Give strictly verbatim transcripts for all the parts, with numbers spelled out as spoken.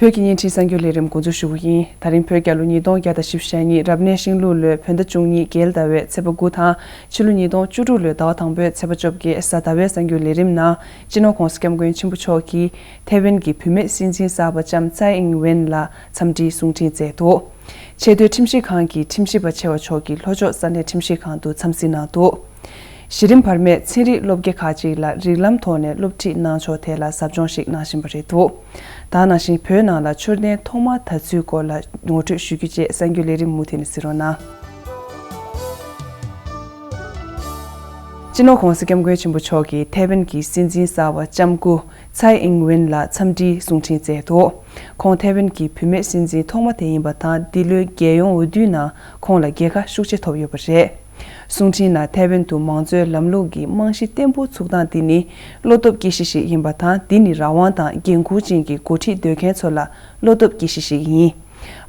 བོད་ཀྱི་བརྙན་འཕྲིན་གསར་འགྱུར་ལས་རིམ་འགོ་འཛུགས་ཞུ་གི་ཡིན། ད་རིང་བོད་རྒྱལ་ལོ་ཉིས་སྟོང་བརྒྱ་དང་བཞི་བཅུ་ཞེ་གཉིས་རབ་གནས་ཤིང་ལུག་ལོའི་བོད་ཟླ་བཅུ་གཉིས་རྒྱལ་ཟླ་བའི་ཚེས་པ་དགུ་དང་། ཕྱི་ལོ་ཉིས་སྟོང་བཅུ་དྲུག་ལོའི་ཟླ་བ་དང་པོའི་ཚེས་པ་བཅོ་བརྒྱད་གཟའ་ཟླ་བའི་གསར་འགྱུར་ལས་རིམ་ནང་། སྤྱི་ནོར་༧གོང་ས་༧སྐྱབས་མགོན་ཆེན་པོ་མཆོག་གིས་ཐའེ་ཝན་གྱི་བུད་མེད་སྲིད་འཛིན་གསར་པ་ལྕམ་ཚའེ་ཨིང་ཝེན་ལ་འཚམས་འདྲིའི་གསུང་འཕྲིན་བསྩལ་འདུག་ཆེས་མཐོའི་ཁྲིམས་ཞིབ་ཁང་གི་ཁྲིམས་ཞིབ་པ་ཆེ་བ་མཆོག་གིས་ལྷོ་ཕྱོགས་ས་གནས་ཁྲིམས་ཞིབ་ཁང་དུ་འཚམས་གཟིགས་གནང་འདུག་གཞི་རིམ་བར་མས་ཚན་རིག་སློབ་དགེ་ཁག་ཅིག་ལ་རིགས་ལམ་ཐོག་ནས་སློབ་ཁྲིད་གནང་ཕྱོགས་ཐད་ལ་ཟབ་སྦྱོང་ཞིག་གནང་བཞིན་པ་རེད་འདུག་ད་ག་ནང་བཞིན་བོད་ནང་ལ་མཆོད་རྟེན་ཐོག་མ་དར་ཚུལ་སྐོར་ལ་ངོ་སྤྲོད་ཞུ་རྒྱུ་བཅས་གསར་འགྱུར་ལས་རིམ་མུ་མཐུད་ནས་གཟིགས་རོགས་གནང་། སྤྱི་ནོར་༧གོང་ས་༧སྐྱབས་མགོན་ཆེན་པོ་མཆོག་གིས་ཐའེ་ཝན་གྱི་སྲིད་འཛིན་གསར་པ་ལྕམ་སྐུ་ཚའེ་ཨིང་ཝེན་ལ་འཚམས་འདྲིའི་གསུང་འཕྲིན་བསྩལ་འདུག་ཁོང་ཐའེ་ཝན་གྱི་བུད་མེད་སྲིད་འཛིན་ཐོག་མ་དེ་ཡིན་པ་དང་། འདི་ལོའི་རྒྱལ་ཡོངས་འོས་བསྡུའི་ནང་ཁོང་ལ་རྒྱལ་ཁ་ཤུགས་ཆེ་ཐོབ་ཡོད་པ་རེད། གསུང་འཕྲིན་ནང་ཐའེ་ཝན་དུ་མང་གཙོའི་ལམ་ལུགས་ཀྱི་རྨང་གཞི་བརྟན་པོ་ཚུགས་སྟངས་འདི་ནི་བློ་སྟོབས་སྐྱེ་གཞི་ཞིག་ཡིན་པ་དང་། འདི་ནི་རང་དབང་དང་འགན་འཁུར་ཅན་གྱི་འགོ་ཁྲིད་འདོད་མཁན་ཚོ་ལ་བློ་སྟོབས་སྐྱེ་གཞི་ཞིག་ཡིན།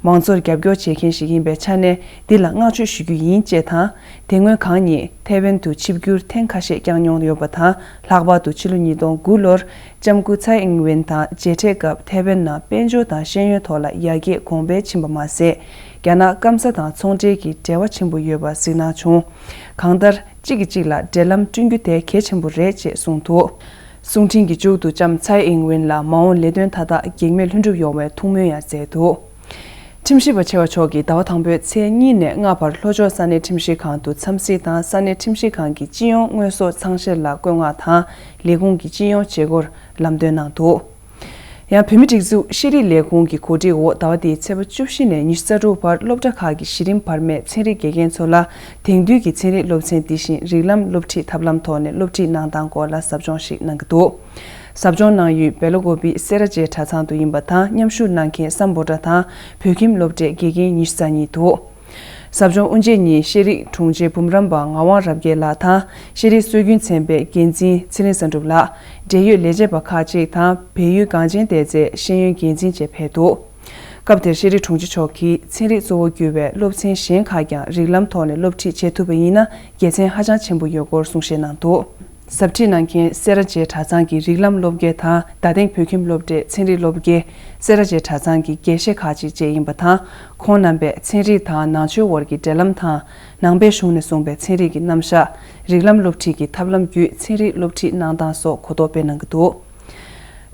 མང་གཙོར་རྒྱབ་སྐྱོར་བྱེད་མཁན་ཞིག་ཡིན་པའི་ཆ་ནས་འདི་ལ་བསྔགས་བརྗོད་ཞུ་རྒྱུ་ཡིན་ཅེས་དང་། དེ་སྔོན་གང་ཉིད་ཐའེ་ཝན་དུ་ཆིབས་བསྒྱུར་ཐེངས་ཁ་ཤས་བསྐྱངས་མྱོང་ཡོད་པ་དང་། ལྷག་པར་དུ་ཕྱི་ལོ་ཉིས་སྟོང་དགུ་ལོར་ལྕམ་སྐུ་ཚའེ་ཨིང་ཝེན་དང་མཇལ་འཕྲད་སྐབས་ཐའེ་ཝན་ནང་དཔལ་འབྱོར་དང་ཤེས་ཡོན་ཐོག་ལ་ཡར་རྒྱས་གོང་འཕེལ་ཕྱིན་པ་མ་ཟད། རྒྱ་ནག་སྐམ་ས་དང་ཚོང་འབྲེལ་གྱི་འབྲེལ་བ་ཆེན་པོ་ཡོད་པ་གཟིགས་སྣང་བྱུང་། གང་ལྟར། གཅིག་གིས་གཅིག་ལ་འབྲེལ་ལམ་བསྐྲུན་རྒྱུ་དེ་གལ་ཆེན་པོ་རེད་ཅེས་གསུངས་འདུག་གསུང་འཕྲིན་གྱི་མཇུག་ཏུ་ལྕམ་ཚའེ་ཨིང་ཝེན་ལ་མ་འོངས་ལས་དོན་མཐའ་དག་གེགས་མེད་ལྷུན་གྲུབ་ཡོང་བའི་ཐུགས་སྨོན་ཡང་མཛད་འདུག་ཁྲིམས་ཞིབ་པ་ཆེ་བ་མཆོག་གིས་ཟླ་བ་དང་པོའི་ཚེས་གཉིས་ནས་ལྔ་བར་ལྷོ་ཕྱོགས་ས་གནས་ཁྲིམས་ཞིབ་ཁང་དུ་འཚམས་གཟིགས་དང་། ས་གནས་ཁྲིམས་ཞིབ་ཁང་གི་སྤྱི་ཡོངས་དངོས་ཟོག་ཚང་བཤེར་ལ་བཀོད་མངགས་དང་། ལས་ཁུངས་ཀྱི་སྤྱི་ཡོངས་བྱེད་སྒོར་ལམ་སྟོན་གནང་འདུག་ཡང་བོད་མིའི་སྒྲིག་འཛུགས་ཤེས་རིག་ལས་ཁུངས་ཀྱི་གོ་སྒྲིག་འོག་ཟླ་བ་འདིའི་ཚེས་པ་བཅུ་བཞི་ནས་ཉི་ཤུ་རྩ་དྲུག་བར་སློབ་གྲྭ་ཁག་གི་གཞི་རིམ་བར་མའི་ཚན་རིག་དགེ་རྒན་ཚོ་ལ། དེང་དུས་ཀྱི་ཚན་རིག་སློབ་ཚན་འདི་བཞིན་རིགས་ལམ་སློབ་ཁྲིད་ཐབས་ལམ་ཐོག་ནས་སློབ་ཁྲིད་གནང་སྟངས་སྐོར་ལ་ཟབ་སྦྱོང་ཞིག་གནང་གི་འདུག་ཟབ་སྦྱོང་གནང་ཡུལ་སྦེ་ལ་ཀོ་པི་སེ་ར་བྱེས་གྲྭ་ཚང་དུ་ཡིན་པ་དང་། མཉམ་ཞུགས་གནང་མཁན་སམ་བྷོ་ཊ་དང་བོད་ཁྱིམ་སློབ་གྲྭའི་དགེ་རྒན་ཉི་ཤུ་རྩ་གཉིས་འདུག་ཟབ་སྦྱོང་དབུ་འབྱེད་ཉིན་ཤེས་རིག་དྲུང་ཆེ་འབུམ་རམས་པ་ངག་དབང་རབ་རྒྱས་ལགས་དང་། ཤེས་རིག་སྲོལ་རྒྱུན་ཚན་པའི་འགན་འཛིན་ཚེ་རིང་བསམ་གྲུབ་ལགས། འབྲེལ་ཡོད་ལས་བྱེད་པ་ཁག་ཅིག་དང་། བལ་ཡུལ་གངས་ཅན་བསྡད་སའི་ཤེས་ཡོན་འགན་འཛིན་བཅས་ཕེབས་འདུག་སྐབས་དེར་ཤེས་རིག་དྲུང་ཆེ་མཆོག་གིས་ཚན་རིག་གཙོ་བོ་གྱུར་བའི་སློབ་ཚན་གཞན་ཁག་ཀྱང་རིགས་ལམ་ཐོག་ནས་སློབ་ཁྲིད་བྱེད་ཐུབ་པ་ཡིན་ན་དགེ་མཚན་ཧ་ཅང་ཆེན་པོ་ཡོད་སྐོར་གསུང་བཤད་གནང་འདུག་ཟབ་ཁྲིད་གནང་མཁན་སེ་ར་བྱེས་གྲྭ་ཚང་གི་རིགས་ལམ་སློབ་དགེ་དང་། རྡ་སྟེང་བོད་ཁྱིམ་སློབ་གྲྭའི་ཚན་རིག་སློབ་དགེ། སེ་ར་བྱེས་གྲྭ་ཚང་གི་དགེ་བཤེས་ཁག་ཅིག་བཅས་ཡིན་པ་དང་། ཁོང་རྣམ་པས་ཚན་རིག་དང་ནང་ཆོས་དབར་གྱི་འབྲེལ་ལམ་དང་། ནང་པའི་གཞུང་ནས་གསུངས་པའི་ཚན་རིག་གི་རྣམ་གཞག་རིགས་ལམ་སློབ་ཁྲིད་ཀྱི་ཐབས་ལམ་བརྒྱུད་ཚན་རིག་སློབ་ཁྲིད་གནང་སྟངས་སོགས་གོ་རྟོགས་སྤེལ་གནང་གི་འདུག་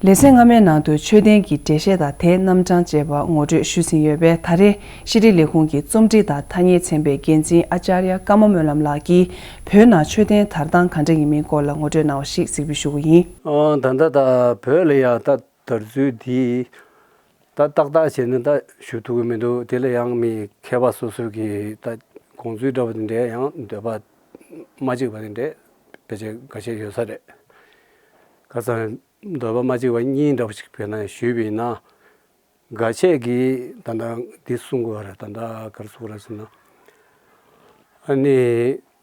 ལེ་ཚན་སྔ་མའི་ནང་དུ་མཆོད་རྟེན་གྱི་འགྲེལ་བཤད་དང་དེའི་རྣམ་གྲངས་བཅས་པ་ངོ་སྤྲོད་ཞུས་ཟིན་ཡོད་པས། ད་རེས་ཤེས་རིག་ལས་ཁུངས་ཀྱི་རྩོམ་སྒྲིག་དང་ཐ་སྙད་ཚན་པའི་འགན་འཛིན་ཨ་ཅཱརྱ་ཀརྨ་སྨོན་ལམ་ལགས་ཀྱིས་བོད་ནང་མཆོད་རྟེན་དར་སྟངས་ག་འདྲ་ཡིན་མིན་སྐོར་ལ་ངོ་སྤྲོད་གནང་བ་ཞིག་གཟིགས་འབུལ་ཞུ་གི་ཡིན། ཨོ། ད་ལྟ་ད་བོད་ལ་ཡ་ད་དར་ཚུལ་འདི་ད་ཏག་ཏག་བྱས་ནས་ད་ཞུ་ཐུབ་ཀྱི་མི་འདུག་དེ་ལ་ཡང་མི་མཁས་པ་སོ་སོ་གི་ད་དགོངས་ཚུལ་འདྲ་བ་དེ་འདྲའི་ཡང་འདོད་པ་མ་གཅིག་པ་དེ་འདྲའི་ཕལ་ཆེར་འགའ་ཤས་ཡོད་ས་རེད། ཁ་སང་འདོད་པ་མ་གཅིག་པ་གཉིས་འདྲ་བ་ཞིག་བོད་ནང་ཞུས་པ་ཡིན་ན། འགའ་ཤས་ཀྱིས་ད་ལྟ་འདི་གསུང་དགོས་པ་རེད། ད་ལྟ་ག་རེ་གསུང་དགོས་རེད་ཟེར་ན། ཨ་ནི་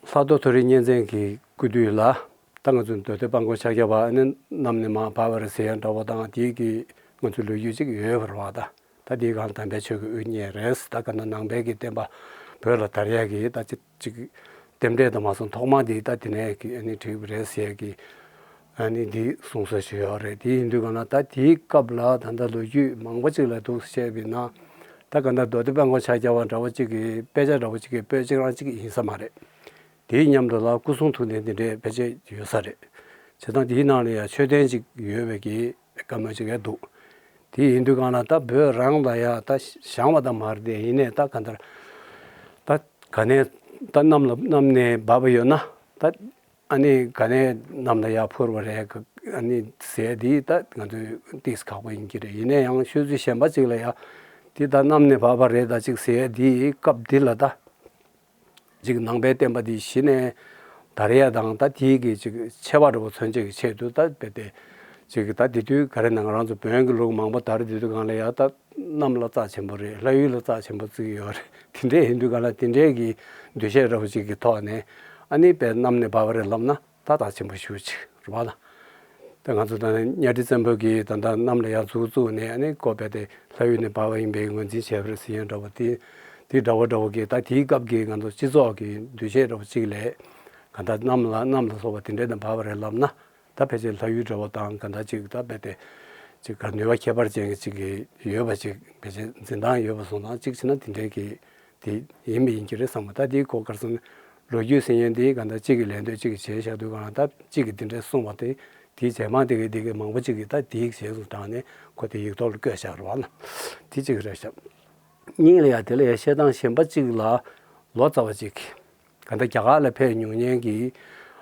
ལྷག་རྡོར་མཐོ་རིས་གཉན་བཙན་གྱི་སྐུ་དུས་ལ་ད་ང་ཚོ་མདོ་སྟོད་དཔལ་མགོན་ཕྱག་བརྒྱ་པ་ཨ་ནི་གནམ་ནས་མར་བབས་པ་རེད་ཟེར་ཡ་འདྲ་བོ་དང་། དེའི་གི་ང་ཚོ་ལོ་རྒྱུས་ཅིག་ཡོད་པ་རེད་བ། ད་ད་དེའི་སྒང་དམ་པའི་ཆོས་ཀྱི་དབུ་བརྙེས་རེད། ད་ག་ན་ནང་པའི་གི་བསྟན་པ་བོད་ལ་དར་ཡ་གི་ད་ཅིག་ཅིག་རྟེན་འབྲེལ་དུ་མ་སོང་། ཐོག་མ་འདི་ད་དེ་ནས་ཀྱི་ཨ་ནི་བྲིས་པ་རེད་ཟེར་གི་ཨ་ནི་འདི་གསུང་སྲོལ་ཞིག་ཡོད་རེད། དེ་ཡིན་དུས་གང་ལ་ད་དེའི་སྐབས་ལ་ད་ལྟ་ལོ་རྒྱུས་མང་པོ་ཅིག་ལ་འདུག་བཤད་པ་ཡིན་ན། ད་ག་ད་མདོ་སྟོད་དཔལ་མགོན་ཕྱག་བརྒྱ་པ་འདྲ་བོ་ཅིག་གི་དཔེ་ཆ་འདྲ་བོ་ཅིག་གི་པོད་གཅིག་རང་གཅིག་ཡིན་ས་མ་རེད། དེའི་མཉམ་དུ་ལ་སྐུ་གསུང་ཐུགས་རྟེན་དེ་འདྲའི་ཕལ་ཆེར་ཡོད་ས་རེད། བྱས་ཙང་དེའི་ནང་ལ་ཡང་མཆོད་རྟེན་ཅིག་ཡོད་པའི་གི་བཀའ་མོལ་ཅིག་ཡང་འདུག་དེ་ཡིན་དུས་གང་ལ་ད་བོད་རང་ལ་ཡ་ད་བཞེངས་པ་ད་མ་རེད་དེ། ཡིན་ནའི་ད་ག་འདྲ་ད་ག་ནས་ད་གནམ་ལ་གནམ་ནས་བབས་པ་ཡོད་ན་ད་ཨ་ནི་ག་ནས་གནམ་ལ་ཡར་འཕུར་བ་རེད། ཨ་ནི་ཟེར་དེ་ད་ང་ཚོས་ཏིས་ཁག་པོ་ཡིན་གྱི་རེད། ཡིན་ནའི་ཡང་ཤོད་ཚུལ་གཞན་པ་ཅིག་ལ་ཡ་དེ་ད་གནམ་ནས་བབས་པ་རེད་ད་ཅིག་ཟེར་དེ་སྐབས་འདི་ལ་ད། ཅིག་ནང་པའི་བསྟན་པ་འདི་གཞི་ནས་དར་ཡ་དང་ད་དེའི་གི་ཅིག་ཆེ་བ་འདྲ་བོ་མཚོན་བྱེད་ཀྱི་ཆེད་དུ་ད་དཔེ་དེ་ཅིག་ད་དེ་དུས་ག་རེ་ན་ང་རང་ཚོ་བོན་གྱི་ལུགས་མང་པོ་དར་དེ་དུས་གང་ལ་ཡ་ད་གནམ་ལ་རྩ་ཆེན་པོ་རེད། ལྷ་ཡུལ་ལ་རྩ་ཆེན་པོ་བརྩི་གི་ཡོད་རེད། དེ་འདྲའི་ཡིན་དུས་གང་ལ་དེ་འདྲའི་གི་འདུ་ཤེས་འདྲ་བོ་ཅིག་གི་ཐོག་ནས་ཨ་ནི་དཔེ་གནམ་ནས་བབས་པ་རེད་ལབ་ན་ད་རྩ་ཆེན་པོ་ཞེ་པོ་ཅིག་རེད་པ་ལ། ད་ང་ཚོ་ད་ནི་གཉའ་ཁྲི་བཙན་པོ་གིས་ད་ལྟ་གནམ་ལ་ཡར་འཛུགས་བཙུགས་ནས་ཨ་ནི་ཀོ་པེ་དེ་ལྷ་ཡུལ་ནས་འབར་བ་ཡིན་པའི་ངོས་འཛིན་བྱས་པ་རེད་ཟེར་ཡ་འདྲ་བོ་དེ་དེ་འདྲ་བོ་འདྲ་བོ་གིས་ད་དེའི་སྐབས་ཀྱི་ང་ཚོ་སྤྱི་ཚོགས་ཀྱི་འདུ་ཤེས་འདྲ་བོ་གཅིག་ལས་ག་ད་གནམ་ལ་གནམ་ལ་སོགས་པ་དེ་འདྲས་དང་འབར་བ་རེད་ལབ་ན་ད་ཕལ་ཆེར་ལྷ་ཡུལ་འདྲ་བོ་དང་ག་ད་ཅིག་ད་རྦད་དེ་ ཅིག་ག་ནུས་པ་ཁྱད་པར་ཅན་གྱི་ཅིག་གི་ཡོད་པ་ཅིག་ཕལ་ཆེར་འཛིན་སྟངས་ཡོད་པ་སོང་ཙང་གཅིག་བྱས་ན་དེ་འདྲའི་གི་དེ་ཡིན་མི་ཡིན་གྱི་རེད་བསམ་གི། ད་དེའི་སྐོར་ག་རེ་ཟེར་ན་ལོ་རྒྱུས་ཟེར་མཁན་དེ་ག་འདྲ་གཅིག་གི་ལན་ལྟོས་གཅིག་གི་བྱས་བཞག་དུས་གང་ལ་ད་གཅིག་གི་དེ་འདྲའི་གསུངས་པ་དེ་དེའི་རྗེས་མ་དེ་གི་དེ་གི་མང་པོ་ཅིག་གིས་ད་དེའི་རྗེས་སུ་འབྲངས་ནས་ཁོ་དེ་ཡིག་ཐོག་ལ་བཀོད་བཞག་རེད་བ་ལ། དེ་གཅིག་རེད་ཤག་གཉིས་ལ་ཡ་དེ་ལ་ཡ་བཤད་སྟངས་གཞན་པ་གཅིག་ལ་ལོ་ཙཱ་བ་གཅིག་གིས་ག་འདྲ་རྒྱ་གར་ལ་ཕེབས་མྱོང་མཁན་གྱི་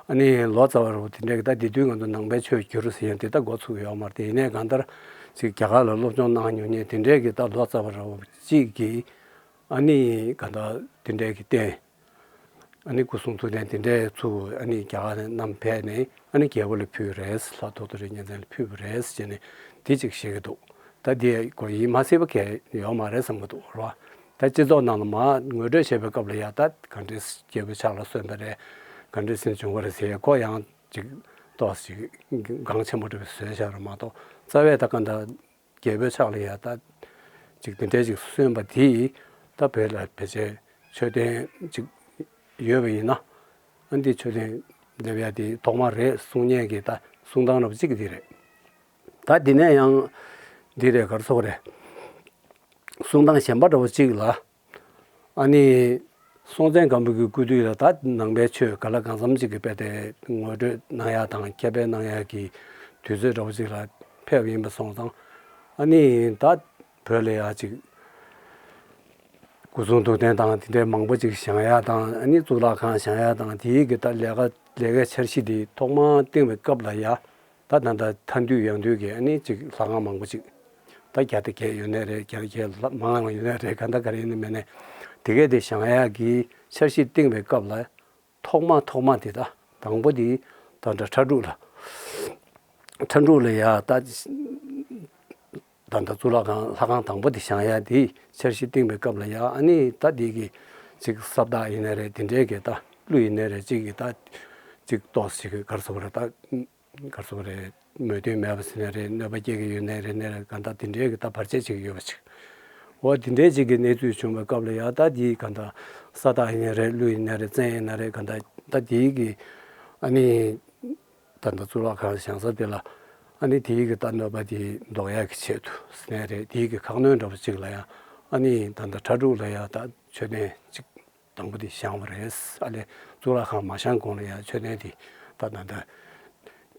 ཨ་ནི་ལོ་ཙཱ་བ་རུ་དེ་འདྲ་གི་ད་དེ་དུས་ང་ཚོ་ནང་པའི་ཆོས་བསྒྱུར་ཟེར་ཡང་དེ་ད་འགོ་ཚུགས་ཡོད་མ་རེད། དེ་ཡིན་ནའི་གང་ལྟར་ཅིག་རྒྱ་གར་ལ་སློབ་སྦྱོང་གནང་མྱོང་མཁན་དེ་འདྲའི་གི་ད་ལོ་ཙཱ་བ་རུ་གཅིག་གིས་ཨ་ནི་ག་འདྲ་དེ་འདྲའི་གི་བསྟན། ཨ་ནི་སྐུ་གསུང་ཐུགས་རྟེན་དེ་འདྲའི་ཚུར་ཨ་ནི་རྒྱ་གར་ནས་བསྣམས་ཕེབས་ནས་ཨ་ནི་རྒྱལ་པོ་ལ་ཕུལ་རེད། ལྷ་ཐོ་ཐོ་རི་གཉན་བཙན་ལ་ཕུལ་བ་རེད་ཟེར་ནས་དེ་གཅིག་བཤད་ཀྱི་འདུག་ད་དེ་གོ་ཡིན་མ་སྲིད་པ་གལ་ཡོད་མ་རེད་བསམ་གྱི་འདུག་རེད་བ། ད་སྤྱི་ཚོགས་ནང་ལ་མར་ངོ་སྤྲོད་བྱེད་པའི་སྐབས་ལ་ཡ་ད་ག་འདྲའི་རྒྱལ་པོའི་ཕྱག་ལ་སོན་པ་རེད། ག་འདྲའི་ཟིན་བྱུང་བ་རེད་ཟེར་ཡ་ཁོ་ཡང་ཅིག་ཏོག་ཙམ་ཅིག་འགངས་ཆེན་པོ་འདྲ་བཟོས་བཞག་རེད་མ་གཏོགས་རྩ་བའི་ད་ག་འདྲ་རྒྱལ་པོའི་ཕྱག་ལ་ཡ་ད་ཅིག་དེ་འདྲའི་ཅིག་སོན་པ་དེས་ད་བོད་ལ་ཕལ་ཆེར་མཆོད་རྟེན་ཅིག་ཡོད་པ་ཡིན་ན་ཨ་འདི་མཆོད་རྟེན་འདེབས་ཡ་དེ་ཐོག་མ་རེད་གསུང་མཁན་གྱི་ད་གསུང་སྟངས་འདྲ་པོ་གཅིག་འདི་རེད། ད་འདི་ནས་ཡང་འདི་རེད་ག་རེ་ཟེར་དགོས་རེད། གསུང་སྟངས་གཞན་པ་འདྲ་པོ་གཅིག་ལ་ཨ་ནི་སྲོང་བཙན་སྒམ་པོ་གི་སྐུ་དུས་ལ་ད་ནང་པའི་ཆོས་ག་ལ་གང་འཚམ་ཅིག་གི་དཔེ་དེ་ངོ་སྤྲོད་གནང་ཡ་དང་ཁྱབ་སྤེལ་གནང་ཡ་གི་དུས་ཚོད་འདྲ་པོ་ཅིག་ལ་ཕེབས་ཡིན་པ་སོང་ཙང་ཨ་ནི་ད་བོད་ལ་ཡ་ཅིག་སྐུ་གསུང་ཐུགས་རྟེན་དང་དེ་འདྲའི་མང་པོ་ཅིག་བཞེངས་ཡ་དང་ཨ་ནི་གཙུག་ལག་ཁང་བཞེངས་ཡ་དང་དེའི་གི་ད་ལས་ཀ་ལས་ཀའི་འཆར་གཞི་དེ་ཐོག་མར་བཏིང་བའི་སྐབས་ལ་ཡ། ད་ད་ལྟ་མཐའ་འདུལ་ཡང་འདུལ་གྱི་ཨ་ནི་ཅིག་ལྷ་ཁང་མང་པོ་ཅིག་ད་བརྒྱ་དང་བརྒྱད་ཡོད་ནའི་རེད། བརྒྱ་དང་བརྒྱད་ལ་མང་བ་ཡོད་ནའི་རེད། ག་འདྲ་ག་རེ་ཡིན་ནའི་མིན་ནའི་དེ་གས་དེ་བཞེངས་ཡག་གི་འཆར་གཞི་བཏིང་བའི་སྐབས་ལ་ཐོག་མ་ཐོག་མ་དེ་ད་དང་པོ་དེ་ད་ལྟ་ཁྲ་འབྲུག་ལ་ཁྲ་འབྲུག་ལ་ཡ་ད་ད་ལྟ་གཙུག་ལག་ཁང་ལྷ་ཁང་དང་པོ་དེ་བཞེངས་ཡག་དེ་འཆར་གཞི་བཏིང་བའི་སྐབས་ལ་ཡ་ཨ་ནི་ད་དེ་གི་ཅིག་ས་བདག་ཡིན་ནའི་རེད། དེ་འདྲའི་གི་ད་ཀླུ་ཡིན་ནའི་རེད། ཅིག་གི་ད་ཅིག་ཏོག་ཙམ་ཅིག་ག་རེ་ཟེར་དགོས་རེད། ད་ག་རེ་ཟེར་དགོས་རེད། མོས་མཐུན་མེད་པ་ཟེར་ནའི་རེད། གནོད་པ་སྐྱེལ་གྱི་ཡོད་ནའི་རེད། ནའི་རེད། གང་ལྟར་དེ་འདྲའི་གི་ད་བར་ཆད་བྱེད་ཀྱི་ཡོད་པ་ཅིག་འོ་དེ་འདྲའི་ཅིག་གི་གནས་ཚུལ་བྱུང་བའི་སྐབས་ལ་ཡ་ད་དེའི་གང་ལྟར་ས་བདག་ཡིན་ནའི་རེད། ཀླུ་ཡིན་ནའི་རེད། བཙན་ཡིན་ནའི་རེད། གང་ལྟར་ད་དེའི་གི་ཨ་ནི་ད་ལྟ་གཙུག་ལག་ཁང་བཞེངས་ས་དེ་ལ་ཨ་ནི་དེའི་གི་ད་གནོད་པ་དེ་ཟློག་ཡག་གི་ཆེད་དུ་ཟེར་ནའི་རེད། དེའི་གི་ཁ་གནོན་འདྲ་པོ་ཅིག་ལ་ཡ་ཨ་ནི་ད་ལྟ་ཁྲ་འབྲུག་ལ་ཡ་ད་མཆོད་རྟེན་ཅིག་དང་པོ་དེ་བཞེངས་པ་རེད། ཨ་ལས་གཙུག་ལག་ཁང་མ་བཞེངས་གོང་ལ་ཡང་མཆོད་རྟེན་དེ་ད་ད་ད་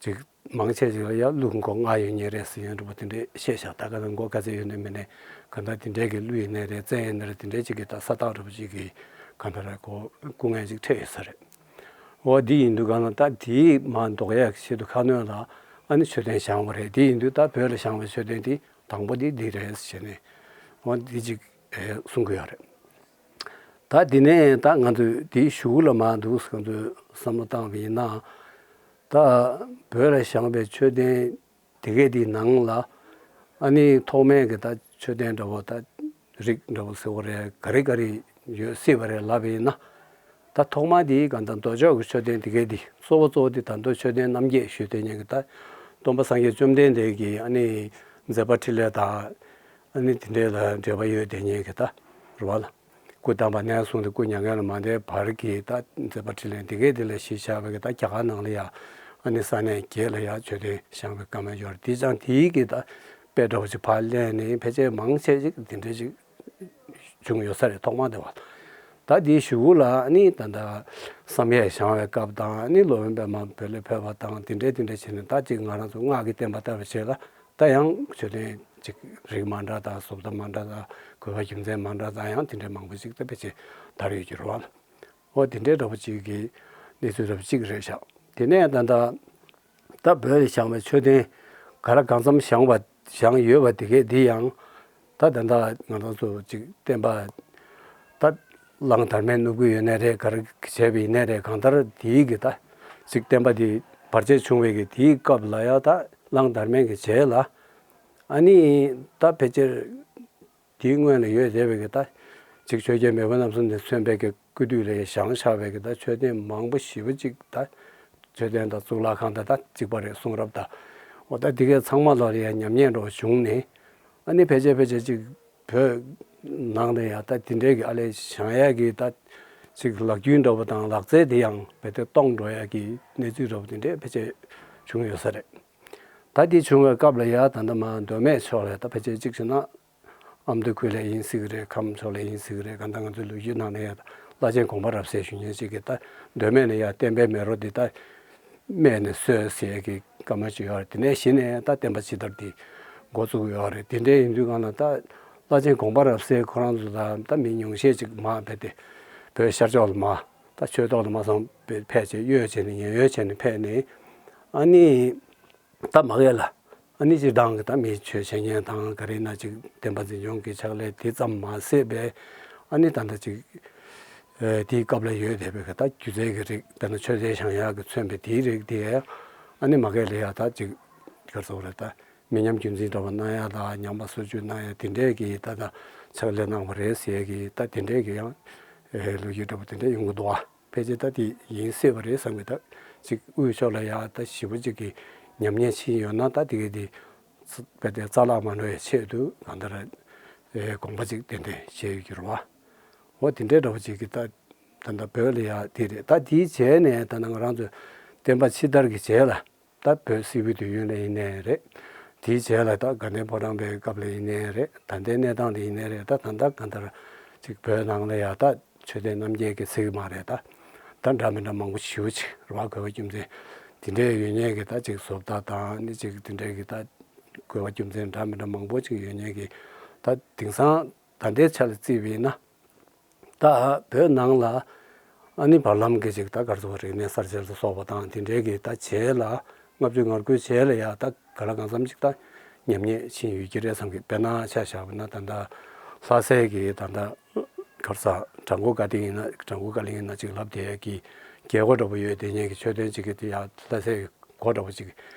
ཅིག་མང་ཆེ་ཅིག་ལ་ཡང་ཀླུ་མགོ་ལྔ་ཡོད་ངེས་རེད་ཟེར་ཡང་འདྲ་པོ་དེ་འདྲས་བཤད་བཞག་ད་ག་ན་མགོ་ག་ཚད་ཡོད་ནའི་མེད་ནའི་ག་ད་དེ་འདྲས་ཀྱི་ཀླུ་ཡིན་ནའི་རེད། བཙན་ཡིན་ནའི་རེད། དེ་འདྲས་ཅིག་གི་ད་ས་བདག་འདྲ་པོ་ཅིག་གི་ག་ད་ར་གོ་སྐུ་ངལ་ཅིག་འཕྲད་ཡོད་ས་རེད། འོ་དེ་ཡིན་དུས་ག་ན་ད་དེའི་མ་ཟློག་ཡག་ཆེད་དུ་ཁ་གནོན་ལ་ཨ་ནི་མཆོད་རྟེན་བཞེངས་པ་རེད། དེ་ཡིན་དུས་ད་བོད་ལ་བཞེངས་པའི་མཆོད་རྟེན་དེ་དང་པོ་དེ་འདི་རེད་ཟེར་ནས་འོ་འདི་ཅིག་གསུང་གི་ཡོད་རེད། ད་དེ་ནས་ད་ང་ཚོས་དེའི་གཞུག་ལ་མར་འདུག་ང་ཚོས་བསམ་བློ་བཏང་བ་ཡིན་ན། ད་བོད་ལ་བཞེངས་པའི་མཆོད་རྟེན་དེ་གས་དེའི་ནང་ལ་ཨ་ནི་ཐོག་མའི་གི་ད་མཆོད་རྟེན་འདྲ་བོ་ད་རིགས་འདྲ་བོ་ཟེར་བ་རེད། ག་རེ་ག་རེ་ཡོད་སྲིད་པ་རེད་ལབ་པ་ཡིན་ན། ད་ཐོག་མ་དེའི་ག་ད་མདོ་ཕྱོགས་ཀྱི་མཆོད་རྟེན་དེ་གས་དེ་གཙོ་བོ་གཙོ་བོ་དེ་ད་མདོ་མཆོད་རྟེན་རྣམ་བརྒྱད་ཞུས་དེ་ཉིད་ཀྱི་ད་སྟོན་པ་སངས་རྒྱས་བཅོམ་ལྡན་འདས་ཀྱི་ཨ་ནི་མཛད་པ་འཕྲིན་ལས་དང་ཨ་ནི་དེ་འདྲས་ལ་འབྲེལ་བ་ཡོད་དེ་ཉིད་ཀྱི་ད་རེད་བ་ལ། སྐུ་བལྟམས་པ་ནས་བཟུང་སྟེ་སྐུ་མྱ་ངན་ལས་མ་འདས་བར་གྱི་ད་མཛད་པ་འཕྲིན་ལས་འདི་གས་འདི་ལ་གཞི་བཞག་པའི་གི་ད་རྒྱ་གར་ནང་ལ་ཡ་ཨ་ནི་ས་གནས་བརྒྱད་ལ་ཡ་མཆོད་རྟེན་བཞེངས་པའི་བཀའ་མོལ་ཡོད་རེད། དེ་ཙང་དེའི་གི་ད་དཔེ་འདྲ་བོ་ཅིག་ཕར་ལེན་ནས་ཕལ་ཆེར་མང་ཆེ་ཅིག་དེ་འདྲ་ཅིག་བྱུང་ཡོད་ས་རེད་ཐོག་མ་དེ་བ། ད་དེའི་གཞུག་གུ་ལ་ཨ་ནི་ད་ད་བསམ་ཡས་བཞེངས་པའི་སྐབས་དང་ཨ་ནི་སློབ་དཔོན་པདྨ་བོད་ལ་ཕེབས་པ་དང་དེ་འདྲ་དེ་འདྲ་བྱས་ནས་ད་ཅིག་ང་རང་ཚོ་སྔགས་ཀྱི་བསྟན་པ་དར་བའི་རྗེས་ལ། ད་ཡང་མཆོད་རྟེན་ཅིག་རིགས་མ་འདྲ་དང་བཟོ་ལྟ་མ་འདྲ་དང་བཀོད་པ་རྒྱུ་མཚན་མ་འདྲ་དང་ཡང་དེ་འདྲའི་མང་པོ་ཞིག་ད་ཕལ་ཆེར་དར་ཡོད་ཀྱི་རེད་བ། འོ་དེ་འདྲའི་འདྲ་པོ་ཅིག་གི་གནས་ཚུལ་འདྲ་པོ་ཅིག་རེད་ཤག་དེ་ནས་ད་ལྟ་ད་བོད་ལ་བཞེངས་པའི་མཆོད་རྟེན་ག་ལ་གང་འཚམ་བཞེངས་པ་བཞེངས་ཡོད་པ་དེ་གས་འདི་ཡང་ད་ད་ལྟ་ང་རང་ཚོ་ཅིག་བསྟན་པ་ད་གླང་དར་མས་བསྣུབས་ཀྱི་ཡོད་ནའི་རེད། ག་རེ་བྱས་པ་ཡིན་ནའི་རེད། གང་ལྟར་དེའི་གི་ད་ཅིག་བསྟན་པ་འདི་བར་ཆད་བྱུང་བའི་གི་དེའི་སྐབས་ལ་ཡང་ད་གླང་དར་མས་གི་རྗེས་ལ་ཨ་ནི་ད་ཕལ་ཆེར་དེའི་སྔོན་ལ་ཡོད་བསྡད་པའི་གི་ད་ཅིག་ཆོས་རྒྱལ་མེས་དབོན་རྣམ་གསུམ་ནས་མཚོན་པའི་གི་སྐུ་དུས་ལ་བཞེངས་བཞག་པའི་གི་ད་མཆོད་རྟེན་མང་པོ་ཞེ་པོ་ཅིག་ད་མཆོད་རྟེན་དང་གཙུག་ལག་ཁང་དང་ད་གཅིག་པ་རེད། གསུང་རབ་དང་འོ་ད་དེ་གས་ཚང་མ་ལ་ཡང་ཉམས་ཉེས་འདྲ་བོ་བྱུང་ནས་ཨ་ནི་ཕལ་ཆེར་ཕལ་ཆེར་ཅིག་བོད་ནང་ལ་ཡང་ད་དེ་འདྲའི་གི་ཨ་ལས་བཞེངས་ཡག་གི་ད་ཅིག་ལག་རྒྱུན་འདྲ་བོ་དང་ལག་རྩལ་དེ་ཡང་རྦད་དེ་སྟོངས་འགྲོ་ཡག་གི་གནས་ཚུལ་འདྲ་བོ་དེ་འདྲས་ཕལ་ཆེར་བྱུང་ཡོད་ས་རེད། ད་དེ་བྱུང་བའི་སྐབས་ལ་ཡ་ད་ལྟ་མ་མདོ་སྨད་ཕྱོགས་ལ་ད་ཕལ་ཆེར་གཅིག་བྱས་ན་ཨ་མདོ་ཁུལ་ལ་ཡིན་སྲིད་ཀྱི་རེད། ཁམས་ཕྱོགས་ལ་ཡིན་སྲིད་ཀྱི་རེད། གང་ལྟར་ང་ཚོའི་ལོ་རྒྱུས་ནང་ལ་ཡ་བླ་ཆེན་དགོངས་པ་རབ་གསལ་ཞུ་མཁན་ཅིག་གིས་ད་མདོ་སྨད་ནས་ཡ་བསྟན་པའི་མེ་རོ་འདི་ད་སྨད་ནས་གསོས་ཟེར་གྱི་བཀའ་མོལ་ཅིག་ཡོད་རེད། དེ་ནས་གཞི་ནས་ད་བསྟན་པ་ཕྱི་དར་འདི་འགོ་བཙུགས་ཡོད་རེད། དེ་འདྲའི་ཡིན་དུས་གང་ལ་ད་བླ་ཆེན་དགོངས་པ་རབ་གསལ་ཁོ་རང་ཚོ་ད་ད་མི་ཉུང་ཤས་ཅིག་མར་ཕེབས་ཏེ་བོད་ཤར་ཕྱོགས་ལ་མར་ད་ཆོས་ཐོག་ལ་མར་སོང་ཕེབས་བྱས་གཡོལ་བྱས་ནས་ཉེན་གཡོལ་བྱས་ནས་ཕེབས་ནས། ཨ་ནི་ད་མ་གི་ལ་ཨ་ནི་སྤྱིར་བཏང་གི་ད་མི་ཆོས་བྱེད་མཁན་དང་ག་རེ་ན་ཅིག་བསྟན་པ་འཛིན་སྐྱོང་གི་ཕྱག་ལས་དེ་ཙམ་མ་ཟད་པའི་ཨ་ནི་ད་ལྟ་ཅིག་ཨེ་དེའི་སྐབས་ལ་ཡོད་བསྡད་པའི་གི་ད་སྒྱུ་རྩལ་གྱི་རིགས། དཔེར་ན་མཆོད་རྟེན་བཞེངས་ཡག་གི་མཚོན་པའི་དེའི་རིགས་དེ་ཨ་ནི་མ་གི་ལ་ཡ་ད་ཅིག་ག་རེ་ཟེར་དགོས་རེད། ད་མི་ཉམས་རྒྱུན་འཛིན་འདྲ་བོ་གནང་ཡག་དང་ཉམས་པ་སོར་ཆུད་གནང་ཡག་དེ་འདྲའི་གི་ད་ད་ཕྱག་ལས་གནང་བ་རེད་ཟེར་གི་ད་དེ་འདྲའི་གི་ཡང་ཨེ་ལོ་རྒྱུས་འདྲ་བོ་དེ་འདྲ་ཡོང་གི་འདུག་ཨ། ཕལ་ཆེར་ད་དེ་ཡིན་སྲིད་པ་རེད་བསམ་གི། ད་ཅིག་དབུས་ཕྱོགས་ལ་ཡ་ད་ཞེ་པོ་ཅིག་གི་ཉམས་ཉེས་ཕྱིན་ཡོད་ན་ད་དེ་གི་དེ་རྩ་དཔེ་དེ་རྩ་བརླག་མ་འགྲོ་བའི་ཆེད་དུ་གང་ལྟར་ཨེ་དགོངས་པ་ཅིག་ཏན་ཏན་བཞེས་ཡོད་ཀྱི་རེད་བ། འོ་དེ་འདྲའི་འདྲ་བོ་ཅིག་གི་ད་ད་ལྟ་བོད་ལ་ཡ་དེ་རེད། ད་དེའི་རྗེས་ནས་ད་ནང་རང་ཚོ་བསྟན་པ་ཕྱི་དར་གྱི་རྗེས་ལ་ད་བོད་སིལ་བུའི་དུས་ཡུན་ལ་ཡིན་ནའི་རེད། དེའི་རྗེས་ལ་ད་དགའ་ལྡན་ཕོ་བྲང་པའི་སྐབས་ལ་ཡིན་ནའི་རེད། ད་ལྟའི་གནས་སྟངས་ལ་ཡིན་ནའི་རེད། ད་ད་ལྟ་གང་ལྟར་ཅིག་བོད་ནང་ལ་ཡ་ད་མཆོད་རྟེན་རྣམ་རྒྱལ་གྱི་ཚིག་མ་རེད། ད་ད་འདྲ་མི་འདྲ་མང་པོ་ཞེ་པོ་ཅིག་རེད་བ། དགོས་པ་རྒྱུ་མཚན་དེ་འདྲའི་ཡོད་མཁན་གྱི་ད་ཅིག་བཟོ་ལྟ་དང་ནི་ཅིག་དེ་འདྲའི་གི་ད་དགོས་པ་རྒྱུ་མཚན་འདྲ་མི་འདྲ་མང་པོ་ཅིག་ཡོད་མཁན་གྱི་ད་དེང་སང་ད་ལྟའི་ཆ་ལ་བརྩིས་པ་ཡིན་ན། ད་བོད་ནང་ལ་ཨ་ནི་བར་ལམ་གྱི་ཅིག་ད་ག་རེ་ཟེར་དགོས་རེད། རིག་གནས་གསར་བརྗེ་ལ་སོགས་པ་དང་དེ་འདྲའི་གི་ད་རྗེས་ལ་ལྔ་བཅུ་ང་དགུའི་རྗེས་ལ་ཡ་ད་ག་ལ་གང་འཚམ་ཅིག་ད་ཉམས་ཉེས་ཕྱིན་ཡོད་ཀྱི་རེད་བསམ་གི། དཔེར་ན་ཆ་བཞག་པ་ན་ད་ལྟ་ལྷ་སའི་གི་ད་ལྟ་ག་རེ་ཟེར། བྲག་འགོ་དགའ་ལྡན་ཡིན་ན་བྲག་འགོ་དགའ་གླིང་ཡིན་ན་ཅིག་ལབ་བསྡད་ཀྱི་རྒྱལ་སྒོ་འདྲ་པོ་ཡོད་དེ་ཉིད་ཀྱི་མཆོད་རྟེན་ཅིག་གི་དེ་ཡ་ལྷ་སའི་གི་སྒོ་འདྲ་པོ་ཅིག་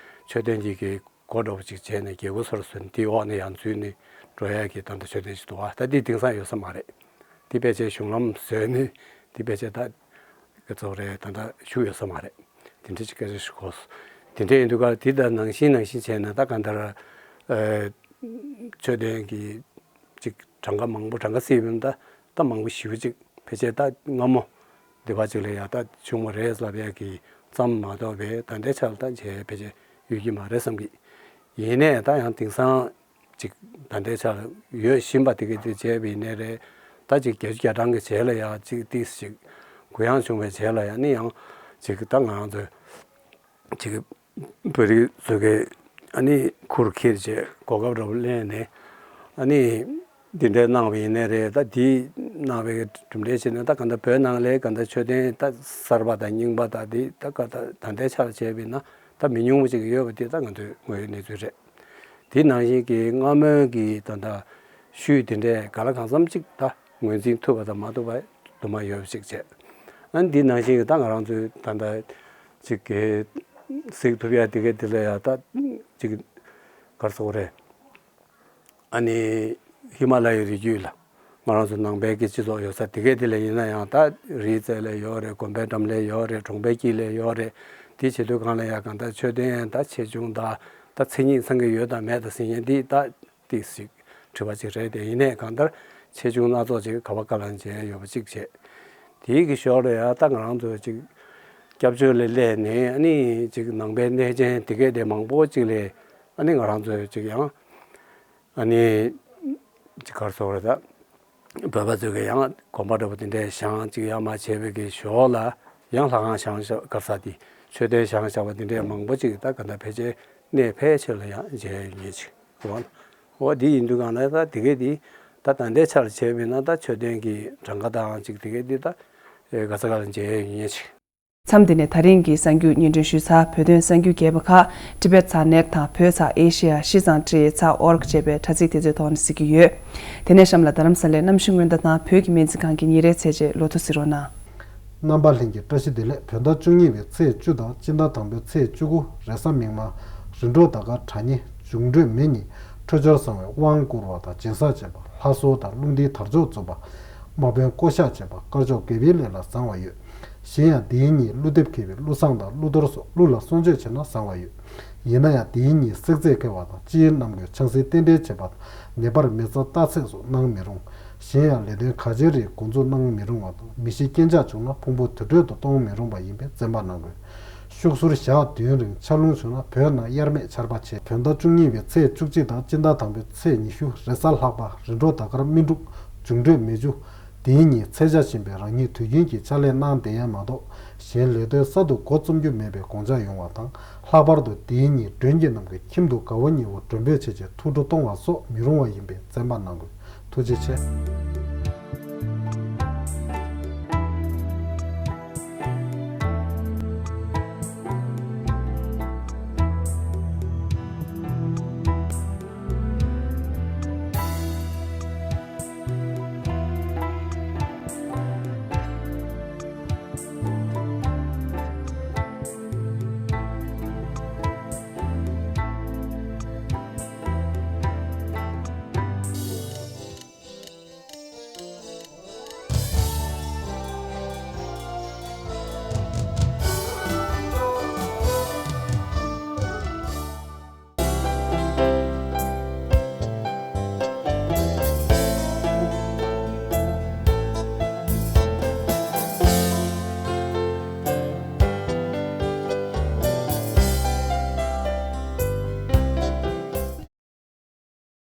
མཆོད་རྟེན་གྱི་གི་སྒོ་འདྲ་པོ་ཅིག་བྱས་ནས་རྒྱལ་སྒོ་སོར་སོན་དེའི་འོག་ནས་ཡང་འཛུལ་ནས་འགྲོ་ཡ་གི་ད་ལྟ་མཆོད་རྟེན་ཞིག་འདུག་བ། ད་འདི་དེང་སང་ཡོད་ས་མ་རེད། འདི་ཕལ་ཆེར་གཞུང་ལམ་བཟོས་ནས་འདི་ཕལ་ཆེར་ད་ག་ཚོད་རེད། ད་ལྟ་བཞུགས་ཡོད་ས་མ་རེད། དེ་འདྲ་ཅིག་སྐད་ཆ་ཞིག་གོ། དེ་འདྲ་ཡིན་དུས་ཀ་དེ་ད་ནང་བཞིན་ནང་བཞིན་བྱས་ན་ད་གང་ལྟར་ཨ་མཆོད་རྟེན་གྱི་ཅིག་གྲངས་ཀ་མང་པོ་གྲངས་ཀ་བརྩིས་པ་ཡིན་ན་ད་ད་མང་པོ་ཞེ་པོ་ཅིག་ཕལ་ཆེར་ད་སྔ་མོ་འདི་བ་ཅིག་ལ་ཡ་ད་བྱུང་བ་རེད་ལབ་ཡ་གི་ཙམ་མ་གཏོགས་པའི་ད་ལྟའི་ཆར་ད་བྱས་ཕལ་ཆེར་ཡོད་ཀྱི་མ་རེད་བསམ་གི། ཡིན་ནའི་ད་ཡང་དེང་སང་ཅིག་ད་ལྟའི་ཆར་ཡོད་བཞིན་པ་དེ་ག་དེ་བྱས་པ་ཡིན་ནའི་རེད། ད་ཅིག་བརྒྱད་ཅུ་གྱ་གྲངས་ཀྱི་རྗེས་ལ་ཡ་ཅིག་ཏིས་ཅིག་གུ་ཡངས་བྱུང་བའི་རྗེས་ལ་ཡ་ནི་ཡང་ཅིག་ད་ང་རང་ཚོའི་ཅིག་བོད་རིགས་ཚོ་གི་ཨ་ནི་ཁུར་ཁྱེར་བྱས་གོ་སྐབས་འདྲ་པོ་ལེན་ནས་ཨ་ནི་འདི་འདྲའི་གནང་བ་ཡིན་ནའི་རེད། ད་འདི་གནང་བའི་གྲུབ་འབྲས་བྱས་ནས་ད་ག་འདྲ་བོད་ནང་ལའི་ག་འདྲ་མཆོད་རྟེན་ད་གསར་པ་དང་རྙིང་པ་དང་འདི་ད་ག་ད་ད་ལྟའི་ཆར་བྱས་པ་ཡིན་ན་ད་མི་ཉུང་བ་ཅིག་ཡོད་པ་འདི་ད་ང་ཚོའི་ངོས་ཡོད་གནས་ཚུལ་རེད། དེ་ནང་བཞིན་གྱི་སྔ་མོའི་གི་ད་ལྟ་ཤུལ་དེ་འདྲའི་ག་ལ་གང་འཚམ་ཅིག་ད་ངོས་འཛིན་ཐུབ་པ་དང་མ་ཐུབ་པ་དུ་མ་ཡོད་པ་ཅིག་བྱས། ཨ་ནི་དེ་ནང་བཞིན་གྱི་ད་ང་རང་ཚོའི་ད་ལྟ་ཅིག་གི་གཟིགས་ཐུབ་ཡ་དེ་གའི་དེ་ལ་ཡ་ད་ཅིག་ག་རེ་ཟེར་དགོས་རེད། ཨ་ནི་ཧི་མ་ལ་ཡའི་རི་རྒྱུད་ལ་ང་རང་ཚོ་ནང་པའི་གི་སྤྱི་ཚོགས་ཡོད་ས་དེ་གའི་དེ་ལ་ཡིན་ན་ཡང་ད་རིའི་རྩེ་ལ་ཡོད་རེད། དགོན་པའི་འགྲམ་ལ་ཡོད་རེད། གྲོང་པའི་དཀྱིལ་ལ་ཡོད་རེད། དེ་བྱེད་དུས་གང་ལ་ཡ་གང་ད་མཆོད་རྟེན་ད་ཆེ་ཆུང་ད་ད་མཚན་ཉིད་ཚང་གི་ཡོད་དང་མེད་དང་ཟེར་མཁན་འདི་ད་ཏིག་ཞིག་དྲི་བ་ཅིག་རེད་དེ། ཡིན་ནའི་གང་ལྟར་ཆེ་ཆུང་སྣ་ཚོགས་ཅིག་ག་བ་ག་ལ་མཇལ་ཡོད་པ་ཅིག་བྱས། དེའི་གི་ཞོར་ལ་ཡ་ད་ང་རང་ཚོ་ཅིག་སྐྱབས་བཅོལ་ལ་སླེབས་ནས་ཨ་ནི་ཅིག་ནང་པའི་གནས་ཆེན་དེ་གས་དེ་མང་པོ་ཅིག་ལ་ཨ་ནི་ང་རང་ཚོ་ཅིག་ཡང་ཨ་ནི་ཅིག་ག་རེ་ཟེར་དགོས་རེད། ད་བོད་པ་ཚོས་གི་ཡང་དགོན་པ་འདྲ་པོ་དེ་འདྲའི་བཞེངས་ཅིག་ཡར་མར་བྱས་པའི་གི་ཞོར་ལ་ཡང་ལྷ་ཁང་བཞེངས་བཞག་ག་རེ་ཟེར་དེ་མཆོད་རྟེན་བཞེངས་བཞག་པ་དེ་འདྲའི་མང་པོ་ཅིག་ད་ག་ད་ཕལ་ཆེར་གནས་ཕལ་ཆེར་ལ་ཡང་མཇལ་ཡ་ཡོད་ངེས་ཅིག་རེད་བ། འོ་དེ་ཡིན་དུས་གང་ལ་ད་དེ་གས་དེ་ད་ད་ལྟའི་ཆར་བྱས་པས་ན་ད་མཆོད་རྟེན་གྱི་གྲངས་ཀ་དང་ཅིག་དེ་གས་དེ་ད་ཨེ་ག་ས་ག་ལ་མཇལ་ཡ་ཡོད་ངེས་ཅིག། མཚམས་འདི་ནས་ད་རིང་གི་གསར་འགྱུར་སྙན་སྒྲོན་ཞུས་ཚར། བོད་དོན་གསར་འགྱུར་རྒྱས་པ་ཁག་Tibet ཚ་ནེཊ་དང་བོད་ཚ་ཨེ་ཤི་ཡ་ཤི་ཙང་ཊི་ཚ་ཨོ་རྒ་ཅེས་པའི་དྲ་ཚིགས་དེ་ཚོའི་ཐོག་ནས་གཟིགས་ཀྱི་ཡོད། དེ་ནས་གཤམ་ལ་རྡ་རམ་ས་ལའི་གནམ་གཤིས་སྔོན་བརྡ་དང་བོད་ཀྱི་སྨན་རྩིས་ཁང་གི་ཉིན་རེའི་ཚེས་བཅད་ལོ་ཐོ་གཟིགས་རོགས་གནང་། རྣམ་པ་ལྷན་རྒྱས་བཀྲ་ཤིས་བདེ་ལེགས། བོད་ཟླ་བཅུ་གཉིས་པའི་ཚེས་བཅུ་དང་སྤྱི་ཟླ་དང་པོའི་ཚེས་བཅུ་དགུ་རེས་གཟའ་མིག་དམར། རིམ་གྲོ་ཟླ་སྐར་དྲ་གཉིས། འབྱུང་འཕྲོད་མེ་གཉིས། འཕྲོད་སྦྱོར་བཟང་བས་དབང་བསྐུར་བ་དང་སྦྱིན་སྲེག་བྱེད་པ། ལྷ་གསོལ་དང་བླུག་འདེབས་དར་ལྕོག་འཛུགས་པ། དམག་དཔོན་བསྐོ་གཞག་བྱེད་པ། དཀར་ཕྱོགས་དགེ་བའི་ལས་ལ་བཟང་བ་ཡོད། གཞན་ཡང་དེའི་ཉིན་ཀླུ་འདེབས་འཁེལ་བའི་ཀླུ་བསང་དང་ཀླུ་གཏོར་སོགས་ཀླུ་ལ་གསོལ་མཆོད་བྱས་ན་བཟང་བ་ཡོད། ཡིན་ན་ཡང་དེའི་ཉིན་བསྲེག་རྫས་འཁེལ་བ་དང་སྤྱིའི་གནམ་སྒོས་ཆང་སའི་རྟེན་འབྲེལ་བྱེད་པ་དང་ནད་པར་མེ་བཙའ་རྟ་ཚེགས་སོགས་གནང་མི་རུང་། གཞན་ཡང་ལས་དོན་གལ་ཆེ་རིགས་འགོ་འཛུགས་གནང་མི་རུང་བ་དང་མི་ཤི་རྐྱེན་ཆག་བྱུང་ན་ཕུང་པོ་དུར་ཁྲོད་དུ་གཏོང་མི་རུང་བ་ཡིན་པས་བཙན་པ་གནང་དགོས། ཤུགས་གསོར་ཞག་བདུན་རིང་ཆར་རླུང་བྱུང་ན་བོད་ནང་དབྱར་མེད་ཆར་པ་ཆེ། བོད་ཟླ་བཅུ་གཉིས་པའི་ཚེས་བཅུ་གཅིག་དང་སྤྱི་ཟླ་དང་པོའི་ཚེས་ཉི་ཤུ་རེས་གཟའ་ལྷག་པ་རེས་འགྲོགས་ཟླ་སྐར་སྨིན་དྲུག་འབྱུང་འཕྲོད་མེ་ཆུ། དེའི་ཉིན་ཚེས་ཆ་ཆེན་པོའི་རང་ཉིད་དུས་རྒྱུན་གྱི་ཕྱག་ལས་གནང་བསྡད་ཡས་མ་གཏོགས་གཞན་ལས་དོན་གསར་དུ་འགོ་རྩོམ་རྒྱུ་མེད་པའི་དགོངས་འཆར་ཡོང་བ་དང་། ལྷག་པར་དུ་དེའི་ཉིན་མགྲོན་གྱི་རྣམས་ཀྱི་ཁྱིམ་དུ་དགའ་བོ་ཉེ་བོ་མགྲོན་འབོད་བྱས་རྗེས་ཐུགས་སྤྲོ་གཏོང་བ་སོགས་མི་རུང་བ་ཡིན་པས་བཙན་པ་གནང་དགོས། ཐུགས་རྗེ་ཆེ།